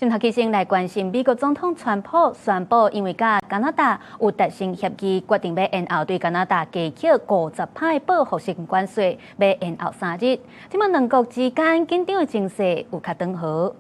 鏡頭先來關心美國總統川普宣布，因為佮加拿大有達成協議，決定欲延後對加拿大加課50趴的報復性關稅，欲延後3日。這馬兩國之間緊張的情勢有較轉好。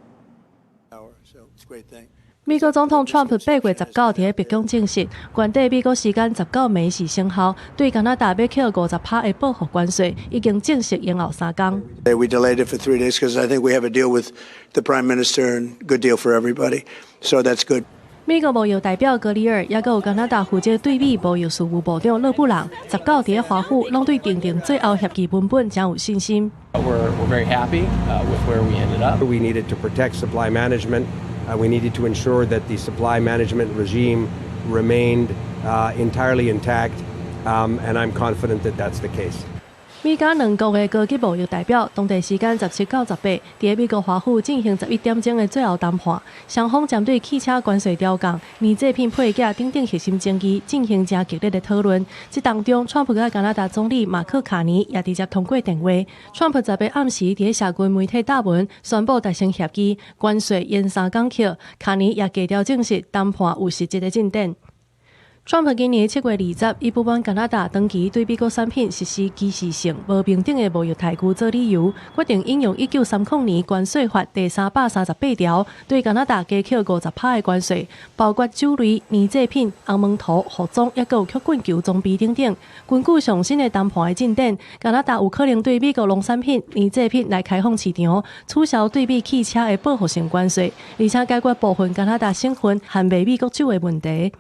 美國總統川普8月19佇咧白宮證實，原底美國時間19暝時生效，對加拿大欲課50趴的報復關稅，已經正式延後3工。 We delayed it for 3 days because I think we have a deal with the Prime Minister and good deal for everybody, so that's good. 美國貿易代表格里爾，抑閣有加拿大負責對美貿易事務部長勒布朗，十九佇咧華府，攏對訂定最後協議文本誠有信心。 We're very happy with where we ended up. We needed to protect supply management. We needed to ensure that the supply management regime remained entirely intact, and I'm confident that that's the case. 美加兩國的高級貿易代表，當地時間17到18，佇咧美國華府進行11點鐘的最後談判，雙方針對汽車關稅調降、奶製品配件等等核心爭議進行誠激烈的討論。這當中，川普佮加拿大總理馬克卡尼也直接通過電話。川普十八暗時佇咧社群媒體貼文宣布達成協議，關稅延3工課。卡尼也低調證實談判有實質的進展。川普今年7月20，以不滿加拿大長期對美國產品實施歧視性、無平等的貿易待遇做理由，決定引用1930年關稅法第338條，對加拿大加課50趴的關稅，包括酒類、奶製品、紅毛塗、服裝，抑閣有曲棍球裝備等等。根據上新的談判的進展，加拿大有可能對美國農產品、奶製品來開放市場，取消對美汽車的報復性關稅，而且解決部分加拿大省份限賣美國酒的問題。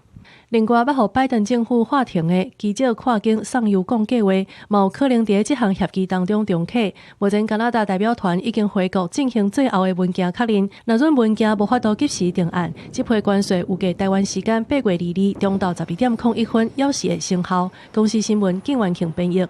另外，欲予拜登政府喊停的基石跨境送油罐計劃，嘛有可能佇這項協議當中重啟。目前加拿大代表團已經回國進行最後的文件確認，若準文件無法度及時定案，這批關稅預計台灣時間8月22中晝12點01分，猶是會生效。公視新聞，靳元慶編譯。